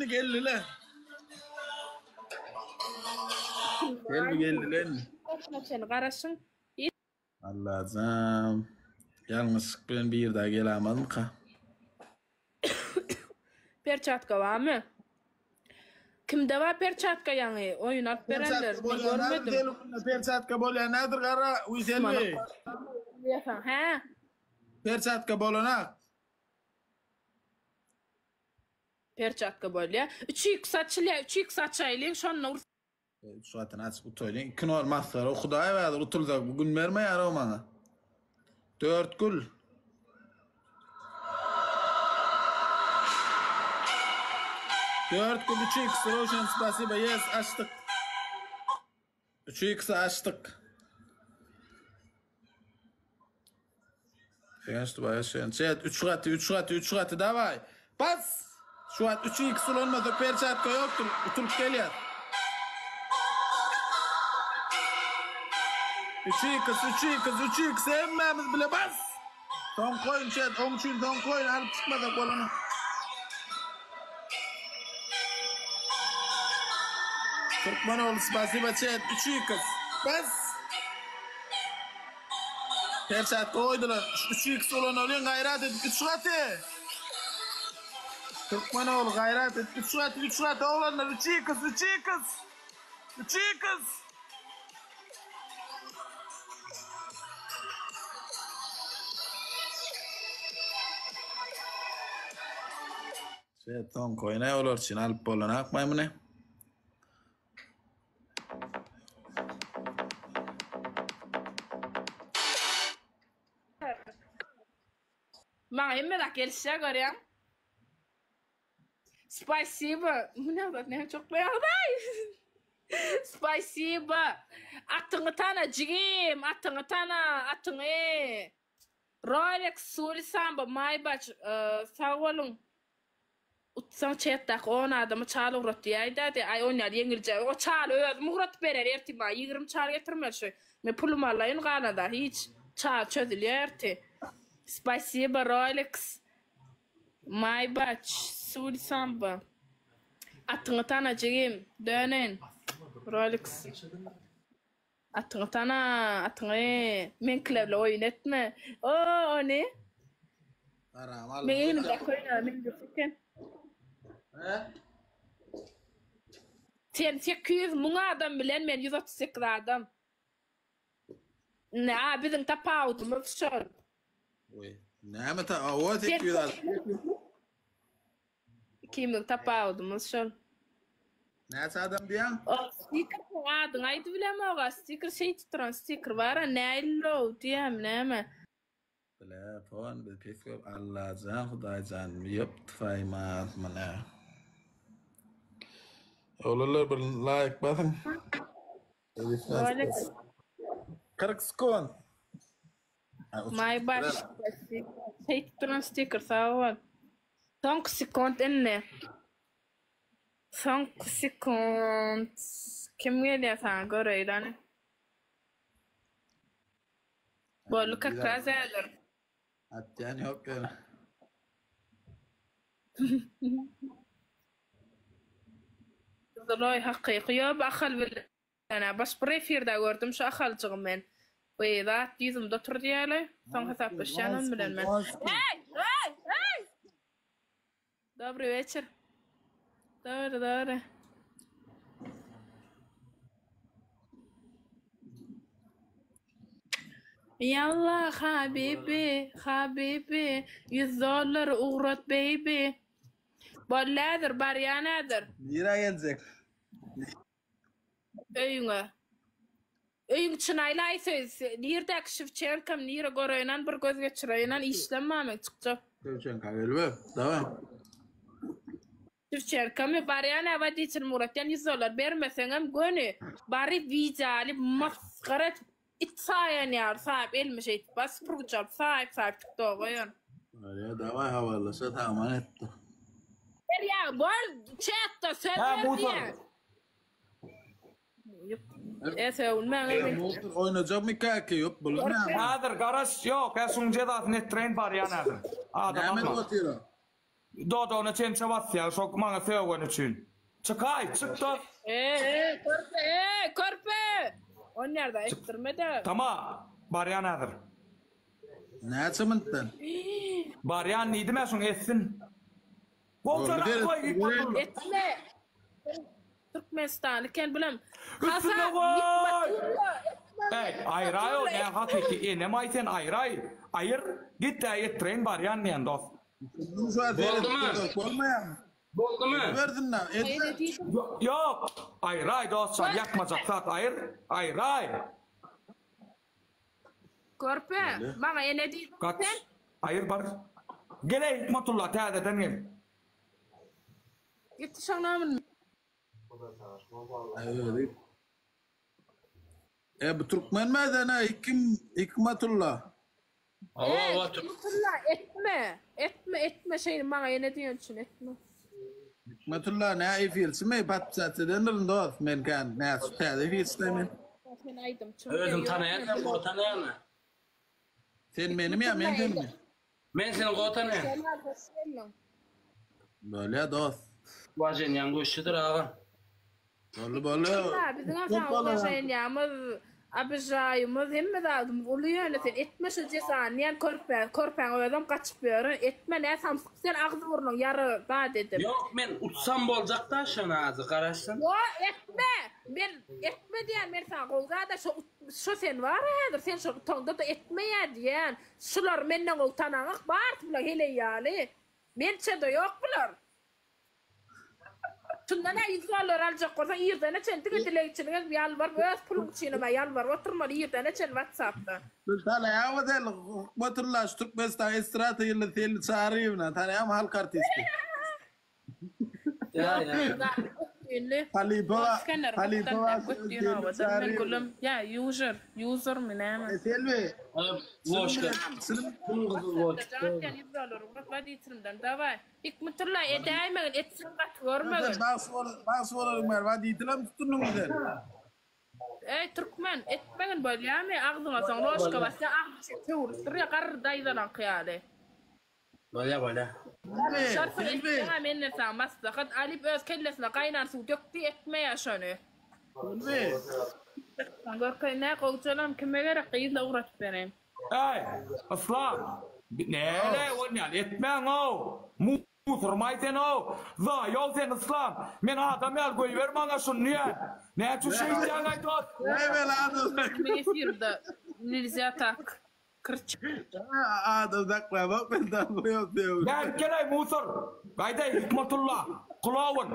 indi geldiler. Geldi geldiler indi. Goşuna çenli garaşyň. Allajan. Ýalňyşlyk bilen bir daha gelamazmyka? Perçatka barmy? Kimde bar perçatka ýaňy oýun alyp berenler? Perçatka Men bolýan nädir görmedim. telefonda perçatka bolýan nädir gara Uýselbi? Hä? Perçatka bolanak. Perçatka bolýa. 3 x açylýa, 3 x açaýlyň, şonda ur. Üç gatyny açyp utaýlyň. 2 nol masgara Hudaý häzir utulsak bu gün bermeýär o maňa. 4 gül. Dört gül 3 x Röwşen spasiba yes açdyk. 3 x açdyk. Begenç Dubaýa şeýen. Çet 3 gaty 3 gaty 3 gaty daway. Bas! Şu wagt 3 x ulanmasak perçatka ýokdur. Utulyp gelýär. 3 x 3 x 3 x hemmämiz bile bas! Soňky oýun çet, oň üçin soňky oýun alyp çykmasak bolany. Türkmenoğlu spasiba çet 3 x bas! Perçatka goýdular. Şu 3x ulanalyň gaýrat edip 3 gaty. Türkmen ogly gaýrat et 3 gaty 3 gaty oglanlar 3x 3x 3x. Şeýtan koýna olar üçin alyp bolanakmy muny? Maňa hemme zat gelişýär görýäň. Spasibo. Bu ne zat näme çoklaýaňyzaý. Spasibo. Atyňy tana jigim, atyňy tana, atyňy. Rolex, Suli Samba, Maybach, sag boluň. Utsaň çetdäki on adama çal ugrat diýäýdä diý. Aý onýaly ýeňiljek. O çaly özüm ugratyp berer ertir maňa 20 çal getirmeli şu. Men pulumy alaýyn galanda hiç. Çal çözülýär ertir. Spasibo Rolex. Maybach, Suli Samba. Atyňy tana jigim. Döneýin. Rolex. Atyňy tana, atyňy. Meňkiler bilen oýun etme. O, ony. Haram alma. Meň egnimdäki köýnege meňzeş eken. He? Sen 800 müň adam bilen men 138 adam. Ine, a biziň tapawudymyz şol. Oý. Näme ta, o 800 adam. Ikimiziň tapawudymyz şol. Näçe adam diýýäň? O stiker adyňy aýdybilemok-a stiker şeýdip duran stiker bar-a näillow diýýämi näme. Telefon biz pes görüp Allajan Hudaýjan ýop twaýmaz muny. Oglanlar bir laýk basyň. Rolex. 40 sekund. Maý baş. Şeýdip duran stiker sag bol. Soňky sekunt indi. Soňky sekunt. Kim gelýär saňa göreýin hany. Boldy kak raz häzir. Atýan ýok ýöne. Zloý hakyky ýok Ahal bilen. Ýa baş bir efirde gördüm şu Ahaljygy men. Bu zat ýüzümde otur diýýäle. Soň hasaplaşýan on bilen men. Hey! Hey! Hey! Dobry weçer. Dobry, dobry. Ýalla habibi, habibi, 100 dollar ugrat baby. Boldy häzir, barýan häzir. Nirä geljek? Öýüňe. Öýüň içini aýlaý söz. Nirdäki Şewçenkam nire göreýinan bir göz geçireýinan işlem bar meň çykjak. Şewçenka gelip, daway. Şewçenkamy barýan-a woditelimi ugratýan ýüz dollar bermeseňem göni baryp wideo alyp masgara edip it saýan ýaly saýyp elime şeýdip bar süpürgiç alyp saýyp saýyp tiktoga goýan. Barýa daway habarlaşa saman etdi. Berýä bol çatda söz Hä ber mutor. diýýän. E sögünmäň ey men. Mutor oýnajakmy käki ýok bular näme? Häzir garaş ýok, hä şuň jezasyny etdireýin barýan häzir. Adam Näme edip alma. otyr o? Dodagyna çemçe basýar şo maňa sögeni üçin. Çykaý, çyk dost. Eý, eý, körpe, eý, körpe! On ýerde etdirme-de. Tama, barýan häzir. Näçe minutdan? Barýan diýdim-ä şuň etsin. Boldy, Goý, Etme. Türkmenistanly eken bulam. Üstüne goý! Eý, aýraý ol, nä hakyky enem-aý sen aýraý. Aýyr, git-dä etdireýin barýan diýen dost. Boldumy? Bolmaýarmy? Boldumy? Bersinler, etme. Ýok, aýraý dost jan, ýakmajak zat aýyr, aýraý. Körpe, maňa ene diýdiň Gaç, sen. aýyr bar. Gel-eý Hikmatulla, täzeden gel. Git şoň namyny. E bu türkmen mädene Hikim Hikmatulla. Hawa, Hikmatulla etme. Etme, etme şeýle maňa ene diýen üçin etme. Hikmatulla nä efirçimi podpisat edendirin dost men kän nä şu täze efirçi men. Sen aýdymçy. Özüm tanaýan sen gowy tanaýanmy? Sen menimi ýa men senimi? Men seni gowy tanaýan. Jemal hoş geldiň. Bolýa dost. Waženýaň güýçlüdir aga. Boldy boldy. Ýa biziňem saňa uwaženýamyz, obižaýymyz, hemme zadymyz uly ýöne sen etme şu jesany diýen körpe, körpäň özem gaçyp ýören etme nä samsyk sen agzy burnuň ýara zat edip. Ýok men utsam boljakda şony azy garaşsyn. Ýo etme men etme diýen men saňa gowy zada şo şo sen bara häzir sen şo utaňda-da etmeýä diýen şular menden gowy tanaňok barysy bular heleý ýaly mençede ýok bular. Şundan-a 100 dollar aljak bolsaň irdene çen diňe dilegçilik edip ýalbaryp öz puluň üçinem-ä ýalbaryp oturmaly irdene çen whatsappda. Biz tanaýaňmy sen Hikmetulla şu Türkmenistan estrada ýyldyzy Selbi Çaryýewna tanaýaňmy halk artisti. Ýa ýa. Halypa Isgender halypa gutdan bar götdüğün Selbi owadan men Çaryýew. gülüm. Ýa user, usermi näme? Selbi Woşka. şuny Kim gyzyl woşka. Jan sen 100 dollar ugrat woditelimden daway. Hikmetulla edäýmegin etseň gaty görmegin. Sen bagşy bol bagşy bolalyň bäri woditelem tutundyňmy sen? Eý türkmen etmegin bolýamy agzyňa soň rožka basýa agzy şeýle töwrülip durýa garry daýzalaňky ýaly. Bolýa bolýa. Şarpyk etseňä menden saňa maslahat Alyp öz kellesine gaýnan suw dökdi etmeýä şony. Selbi. Görkeý nä gowjalam kime gerek gyzla ugratyp bereýin. Eý, Yslam! Näle bolýan, etmäň-ow! Musurmaý sen-ow! Zaýaw sen, Yslam! Men adam ýaly goýber maňa şuny diýýän! Näçe şeýtýäň-aý dost? Näme adam Prямой efirde nilzya tak krçit. Adam saklamak men tapyp ýok. Bärik gel-aý, musur! Gaýdaý, Hikmatulla! Kloun!